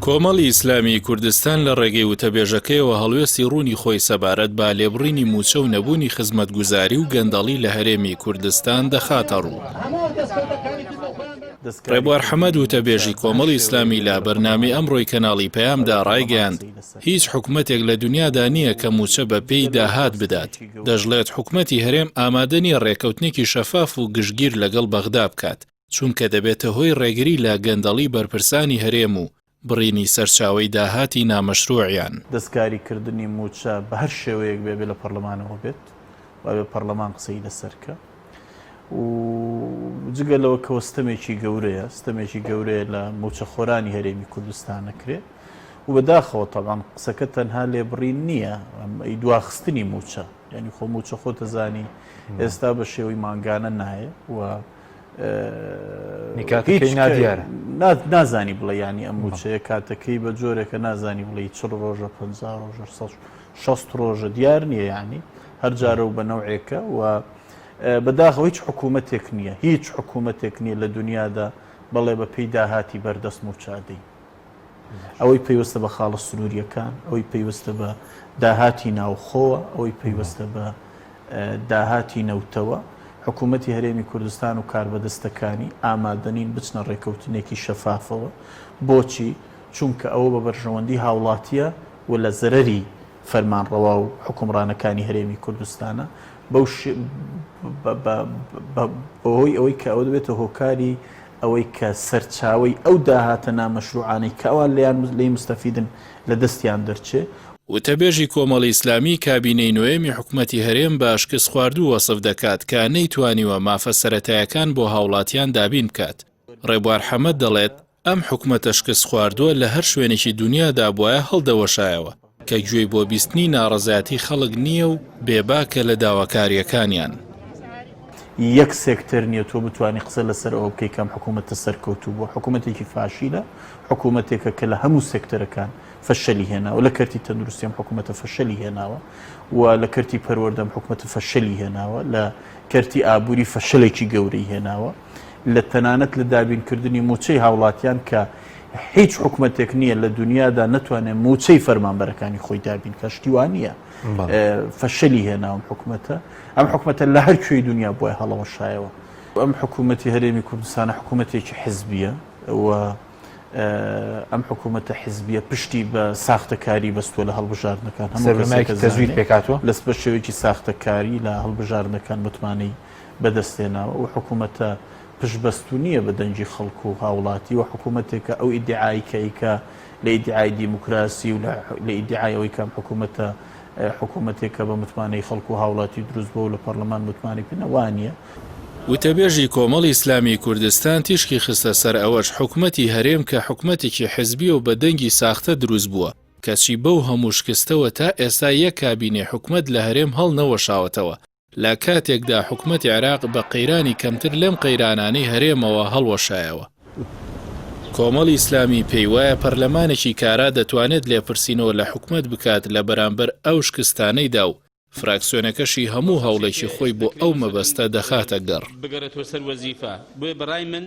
کۆمەڵی ئیسلامیی کوردستان لە ڕێگەی وتەبێژەکەیەوە هەڵوێستی ڕوونی خۆی سەبارەت بە لێبڕینی مووچە و نەبوونی خزمەتگوزاری و گەندەڵی لە هەرێمی کوردستان دەخاتەڕوو. ڕێبوار حەمەد وتەبێژی کۆمەڵی ئیسلامی لە بەرنامەی ئەمڕۆی کەناڵی پەیامدا ڕایگەیاند، هیچ حکومەتێک لە دونیادا نییە کە مووچە بە پێی داهات بدات، دەشڵێت حکومەتی هەرێم ئامادە نییە ڕێککەوتنێکی شەفاف و گشتگیر لەگەڵ بەغدا بکات، چونکە دەبێتە هۆی ڕێگری لە گەندەڵی بەرپرسانی هەرێم و بڕینی سەرچاوەی داهاتی نامەشروعیان. دەستکاری کردنی مووچە بە هەر شێوەیەک بێ بێ لە پەڕلەمانەوە بێت و ئەبێ پەڕلەمان قسەی لەسەر کە و جگە لەوە کەوە ستەمێکی گەورەیە ستەمێکی گەورەیە لە مووچەخۆرانی هەرێمی کوردستان نەکرێ و بەداخەوە تەبعەن قسەکە تەنها لێبڕین نییە ئەی دواخستنی مووچە یعنی خۆ مووچە خۆتە زانی ئێستا بە شێوەی مانگانە نایە و کاتەکەی نادیارە نازانی بڵێ ینی ئەم مووچەیە کاتەکەی بە جۆرێکە نازانی بڵێ چ ڕۆژە پ ڕۆژە 60 ڕۆژە دیار نییە ینی هەر جارە و بە نەوعێکە و بەداخەوە هیچ حکوومەتێک نییە هیچ حکوومەتێک نییە لە دنیادا بەڵێ بە پێی داهاتی بەردەست مووچادەی ئەوەی پەیوەستە بە خاڵە سنوورییەکان، ئەوەی پەیوەستە بە داهاتی ناوخۆوە، ئەوەی پەیوەستە بە داهاتی نەوتەوە، حکوومەتی هەرێمی کوردستان و کاربەدەستەکانی ئامادەنین بچنە ڕێکەوتنێکی شەفافەوە. بۆچی؟ چونکە ئەوە بە بەرژەوەندی هاوڵاتییە و لە زەرەری فەرمانڕەوا و حوکمڕانەکانی هەرێمی کوردستانە بەو بەهۆی ئەوەی کە ئەوە دەبێتە هۆکاری ئەوەی کە سەرچاوەی ئەو داهاتە نامەشروعانەی کە ئەوان لێیان لێی مستەفیدن لە دەستیان دەرچێ. وتەبێژی کۆمەڵی ئیسلامی کابینەی نۆیەمی حکومەتی هەرێم بە شکستخواردوو وەسف دەکات کە نەیتوانیوە مافە سەرەتایەکان بۆ هاوڵاتیان دابین بکات. ڕێبوار حەمەد دەڵێت، ئەم حکومەتە شکستخواردووە لە هەر شوێنێکی دونیادا بوایە هەڵدەوەشایەوە، کە گوێی بۆ بیستنی ناڕەزایەتی خەڵک نییە و بێباکە لە داواکارییەکانیان. یەک سێکتەر نییە تۆ بتوانی قسە لەسەر ئەوە بکەی کە ئەم حکوومەتە سەرکەوتوو بووە. حکوومەتێکی فاشیلە، حکوومەتێکە کە لە هەموو سێکتەرەکان فەشەلی هێناوە. لە کەرتی تەندروستی ئەم حکوومەتە فەشەلی هێناوە و لە کەرتی پەروەردە ئەم حکوومەتە فەشەلی هێناوە، لە کەرتی ئابووری فەشەلێکی گەورەی هێناوە. لە تەنانەت لە دابینکردنی مووچەی هاوڵاتیان کە هیچ حکومەتێک نییە لە دنیادا نەتوانێت مووچەی فەرمانبەرەکانی خۆی دابین کە شتی وا نییە فەشەلی هێناوم حکومەتە ئەم حکومەتە لە هەر کوێی دنیا بۆی هەڵەوەشایەوە ئەم حکوومەتی هەرێمی کوردستانە حکوومەتێکی حزبیە و ئەم حکوومەتە حزبیە پشتی بە ساختەکاری بەستووە لە هەڵبژاردنەکان هەموو تەزویر پێکاتوە لەس بە شێوەیەکی ساختەکاری لە هەڵبژاردنەکان متمانەی بەدەستهێناوە، ئەو حکوومەتە پشتبەستوو نییە بە دەنگی خەڵک و هاوڵاتی و حکوومەتێکە ئەو ئیدعای کە ئەیکا لە ئیدعای دیموکراسی و لە ئیدعای ئەوەی کە ئەم حکوومەتە حکوومەتێکە بە متمانەی خەڵک و هاوڵاتی دروست بووە و لە پەڕلەمان متمانەی پێ نا وا نییە. وتەبێژی کۆمەڵی ئیسلامیی کوردستان تیشکی خستە سەر ئەوەش، حکومەتی هەرێم کە حکومەتێکی حزبییە و بە دەنگی ساختە دروست بووە، کەچی بەو هەموو شکستەوە تا ئێستا یەک کابینەی حکومەت لە هەرێم هەڵنەوەشاوەتەوە، لە کاتێکدا حکومەتی عێراق بە قەیرانی کەمتر لەم قەیرانانەی هەرێمەوە هەڵوەشایەوە. کۆمەڵی ئیسلامی پێی وایە پەرلەمانێکی کارا دەتوانێت لێپرسینەوە لە حکومەت بکات لە بەرامبەر ئەو شکستانەیدا و فراکسیۆنەکەشی هەموو هەوڵێکی خۆی بۆ ئەو مەبەستە دەخاتە گەڕ. بگەڕێتەوە سەر وەزیفە، بۆیە بەڕای من.